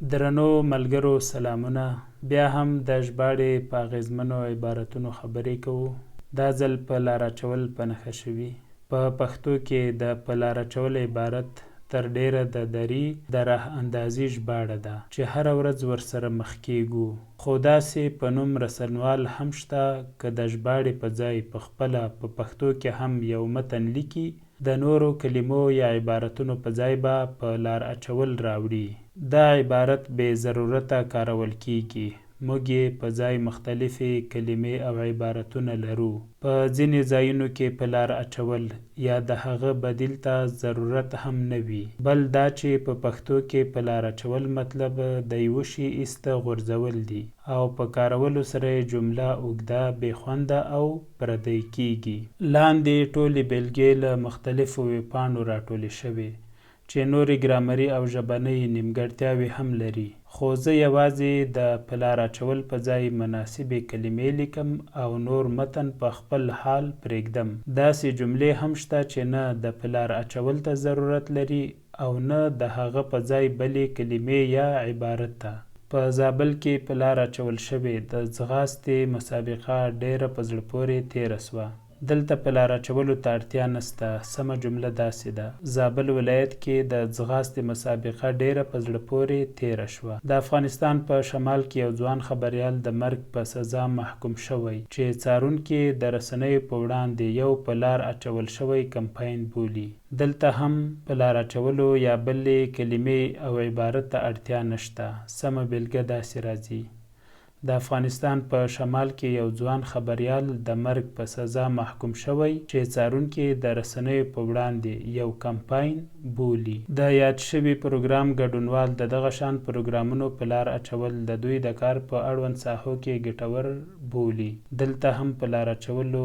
درنو ملګرو سلامونه! بیا هم د ژباړې په اغېزمنو عبارتونو خبرې کوو. دا ځل په لار اچول په نښه شوي. په پښتو کې د په لار اچول عبارت تر ډېره د دري د راه اندازی ژباړه ده، چې هره ورځ ورسره مخ کېږو. خو داسې په نوم رسنوال هم شته که د ژباړې په ځای په خپله په پښتو کې هم یو متن لیکي، د نورو کلمو یا عبارتونو په ځای به په لار اچول راوړي. دا عبارت بې ضرورته کارول کېږي، موږ یې په ځای مختلفې کلمې او عبارتونه لرو. په ځینې ځایونو کې په لار اچول یا د هغه بدیل ته ضرورت هم نه وي. بل دا چې په پښتو کې په لار اچول مطلب د یوه شي ایسته غورځول دي او په کارولو سره یې جمله اوږده، بې خونده او پردۍ کېږي. لاندې ټولې بېلګې له مختلفو وېبپاڼو راټولې شوې، چې نورې ګرامري او ژبنۍ نیمګړتیاوې هم لري، خو زه یوازې د په لار اچول په ځای مناسبې کلمې لیکم او نور متن په خپل حال پرېږدم. داسې جملې هم شته چې نه د په لار اچول ته ضرورت لري او نه د هغه په ځای بلې کلمې یا عبارت ته. په زابل کې په لار اچول شوې د ځغاستې مسابقه ډېره په زړه پورې تېره شوه. دلته په لار اچولو ته اړتیا نشته، سمه جمله داسې ده، زابل ولایت کې د ځغاستې مسابقه ډېره په زړه پورې تېره شوه. د افغانستان په شمال کې یو ځوان خبریال د مرګ په سزا محکوم شوی، چې څارونکي یې د رسنیو په وړاندې یو په لار اچول شوی کمپاین بولي. دلته هم په لار اچولو یا بلې کلمې او عبارت ته اړتیا نشته، سمه بېلګه داسې راځي، د افغانستان په شمال کې یو ځوان خبریال د مرګ په سزا محکوم شوی، چې څارونکي یې د رسنیو په وړاندې یو کمپاین بولي. د یاد شوي پروګرام ګډونوال د دغه شان پروګرامونو په لار اچول د دوی د کار په اړوند ساحو کې ګټور بولي. دلته هم په لار اچولو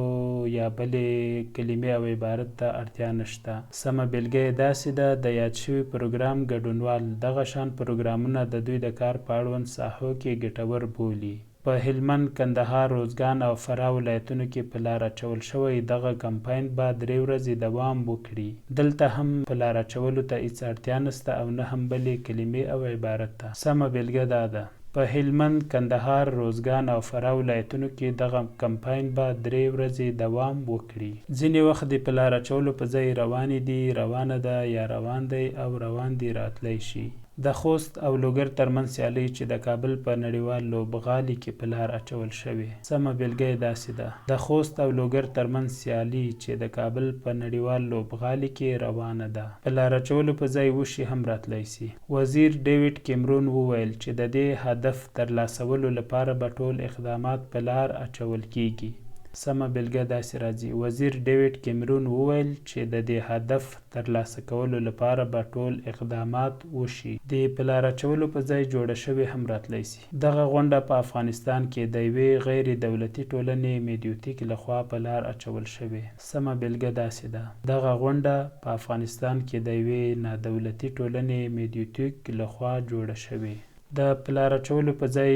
یا بلې کلمې او عبارت ته اړتیا نشته، سمه بېلګه یې داسې ده، د یاد شوي پروګرام ګډونوال دغه شان پروګرامونه د دوی د کار په اړوند ساحو کې ګټور بولي. په هلمند، کندهار، روزګان او فراه ولایتونو کې په لار اچول شوی دغه کمپاین به درې ورځې دوام وکړي. دلته هم په لار اچولو ته هیڅ اړتیا نشته او نه هم بلې کلمې او عبارت ته. سمه بېلګه دا ده، په هلمند، کندهار، روزګان او فراه ولایتونو کې دغه کمپاین به درې ورځې دوام وکړي. ځینې وخت د په لار اچولو په ځای روانې دي، روانه ده یا روان دی او روان دي راتلی شي. د خوست او لوګر ترمنځ سیالۍ چې د کابل په نړیوال لوبغالي کې په لار اچول شوې. سمه بېلګه یې داسې ده، د خوست او لوګر ترمنځ سیالي چې د کابل په نړیوال لوبغالي کې روانه ده. په لار اچولو په ځای وشي هم راتلی شي. وزیر ډېوډ کېمرون وویل چې د دې هدف ترلاسولو لپاره به ټول اقدامات په لار اچول کېږي. سمه بېلګه داسې راځي، وزیر ډېوډ کېمرون وویل چې د دې هدف ترلاسه کولو لپاره به ټول اقدامات وشي. د په لار اچولو په ځای جوړه شوې هم راتلی شي. دغه غونډه په افغانستان کې د یوې غیر دولتي ټولنې میدیوتیک له خوا په لار اچول شوې. سمه بېلګه داسې ده، دغه غونډه په افغانستان کې د یوې نادولتي ټولنې میدیوتیک له خوا جوړه شوې. د په لار اچولو په ځای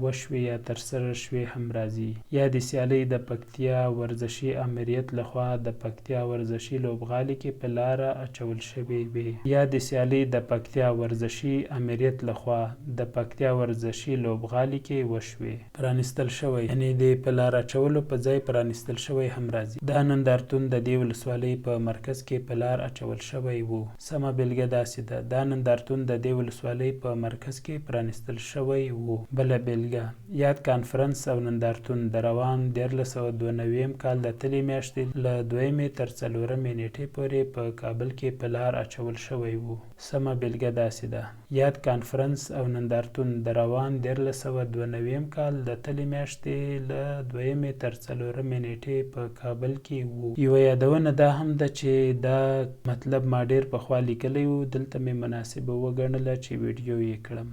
وشوې یا ترسره شوې هم راځي. یادې سیالۍ د پکتیا ورزشي آمریت له خوا د پکتیا ورزشي لوبغالي کې په لاره اچول شوې وې. یادې سیالۍ د پکتیا ورزشي آمریت له خوا د پکتیا ورزشي لوبغالي کې وشوې. پرانیستل شوی، یعنې د په لار اچولو په ځای پرانیستل شوی هم راځي. دا نندارتون د دې ولسوالۍ په مرکز کې په لار اچول شوی و. سمه بېلګه داسې ده، دا نندارتون د دې ولسوالۍ په مرکز کې پرانیستل شوی و. بله بېلګه، یاد کانفرنس او نندارتون د روان 1300 دوه نویم کال د تلې میاشتې له دویمې تر څلورمې نېټې پورې په کابل کې په لار اچول شوی و. سمه بېلګه داسې ده، یاد کانفرنس او نندارتون د روان 1300 دوه نویم کال د تلې میاشتې له دویمې تر څلورمې نېټې په کابل کې و. یوه یادونه دا هم ده چې دا مطلب ما ډېر پخوا لیکلی و، دلته مې مناسبه وګڼله چې ویډیو یې کړم،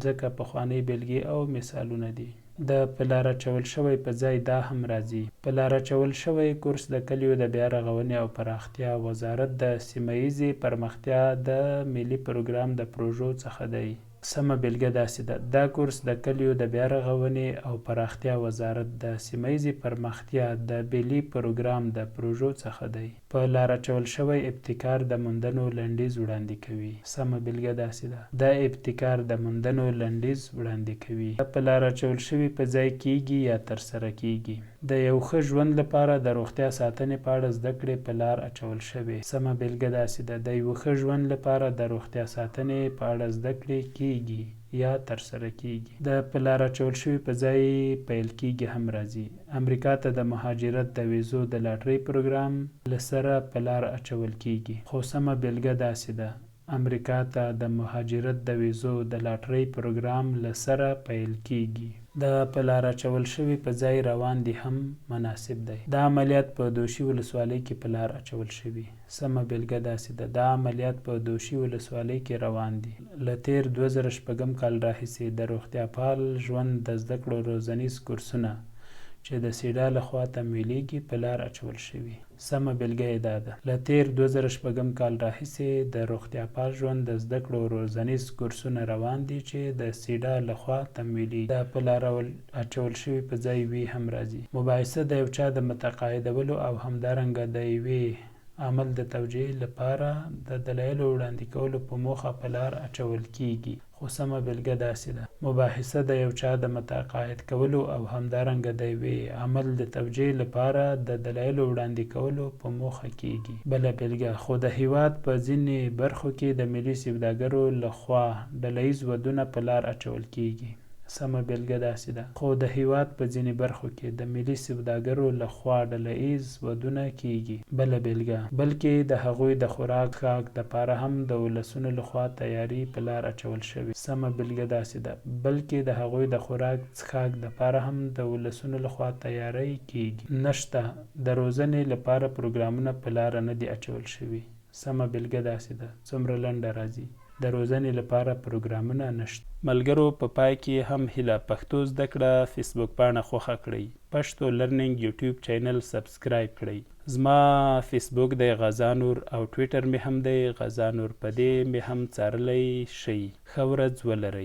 ځکه پخوانۍ بېلګې او مثالونه دي. د په لار اچول شوی په ځای دا هم راځي. په لار اچول شوی کورس د کلیو د بیا رغونې او پراختیا وزارت د سیمه ییزې پرمختیا د ملي پروګرام د پروژو څخه دی. سمه بېلګه داسې ده، دا کورس د کلیو د بیا رغونې او پراختیا وزارت د سیمه ییزې پرمختیا د ملي پروګرام د پروژو څخه دی. په لار اچول شوی ابتکار د موندنو لنډیز وړاندې کوي. سمه بېلګه داسې ده، دا ابتکار د موندنو لنډیز وړاندې کوي. د په لار اچول شوي په ځای کېږي یا ترسره کېږي. د یو ښه ژوند لپاره د روغتیا ساتنې په اړه زده کړې په لار اچول شوې. سمه بېلګه داسې ده، د یوه ښه ژوند لپاره د روغتیا ساتنې په اړه زده کړې کېږي یا ترسره کېږي. د په لار اچول شوي په ځای پیل کېږي هم راځي. امریکا ته د مهاجرت د ویزو د لاټرۍ پروګرام له سره په لار اچول کېږي. خو سمه بېلګه داسې ده، امریکا ته د مهاجرت د ویزو د لاټرۍ پروګرام له سره پیل کېږي. د په لار اچول شوي په ځای روان دي هم مناسب دی. دا عملیات په دوشي ولسوالۍ کې په لار اچول شوي. سمه بېلګه داسې ده، دا عملیات په دوشي ولسوالۍ کې روان دي. له تېر 2000 شپږم کال راهیسې د روغتیاپال ژوند د زده کړو روزنیز کورسونه چې د سیډا له خوا تمویلېږي په لار اچول شوي. سمه بېلګه یې دا ده، له تېر 2000 شپږم کال راهیسې د روغتیاپال ژوند د زده کړو روزنیز کورسونه روان دي چې د سیډا له خوا تمویلېږي. د په لار اچول شوي په ځای وي هم راځي. مباحثه د یو چا د متقاعدولو او همدارنګه د یوې عمل د توجیه لپاره د دلایلو وړاندې کولو په موخه په لار اچول کېږي. خو سمه بېلګه داسې ده، مباحثه د یو چا د متقاعد کولو او همدارنګه د یوې عمل د توجیه لپاره د دلایلو وړاندې کولو په موخه کېږي. بله بېلګه، خو د هېواد په ځینې برخو کې د ملي سوداګرو له خوا ډله ییز ودونه په لار اچول کېږي. سمه بېلګه داسې ده، خو د هېواد په ځینې برخو کې د ملي سوداګرو له خوا ډله ییز ودونه کېږي. بله بېلګه، بلکې د هغوی د خوراک څښاک دپاره هم د ولسونو له خوا تیاري په لار اچول شوې. سمه بېلګه داسې ده، بلکې د هغوی د خوراک څښاک دپاره هم د ولسونو له خوا تیاری کېږي. نشته، د روزنې لپاره پروګرامونه په لاره نه دي اچول شوي. سمه بېلګه داسې ده، څومره لنډه راځي، د روزنې لپاره پروګرامونه نشته. ملګرو په پای کې هم هیله پښتو زده کړه فیسبوک پاڼه خوښه کړئ، Pashto Learning YouTube channel subscribe کړئ. زما فیسبوک دی غزا نور او ټویټر مې هم دی غزا نور په دې مې هم څارلی شئ. ښه ورځ ولرئ.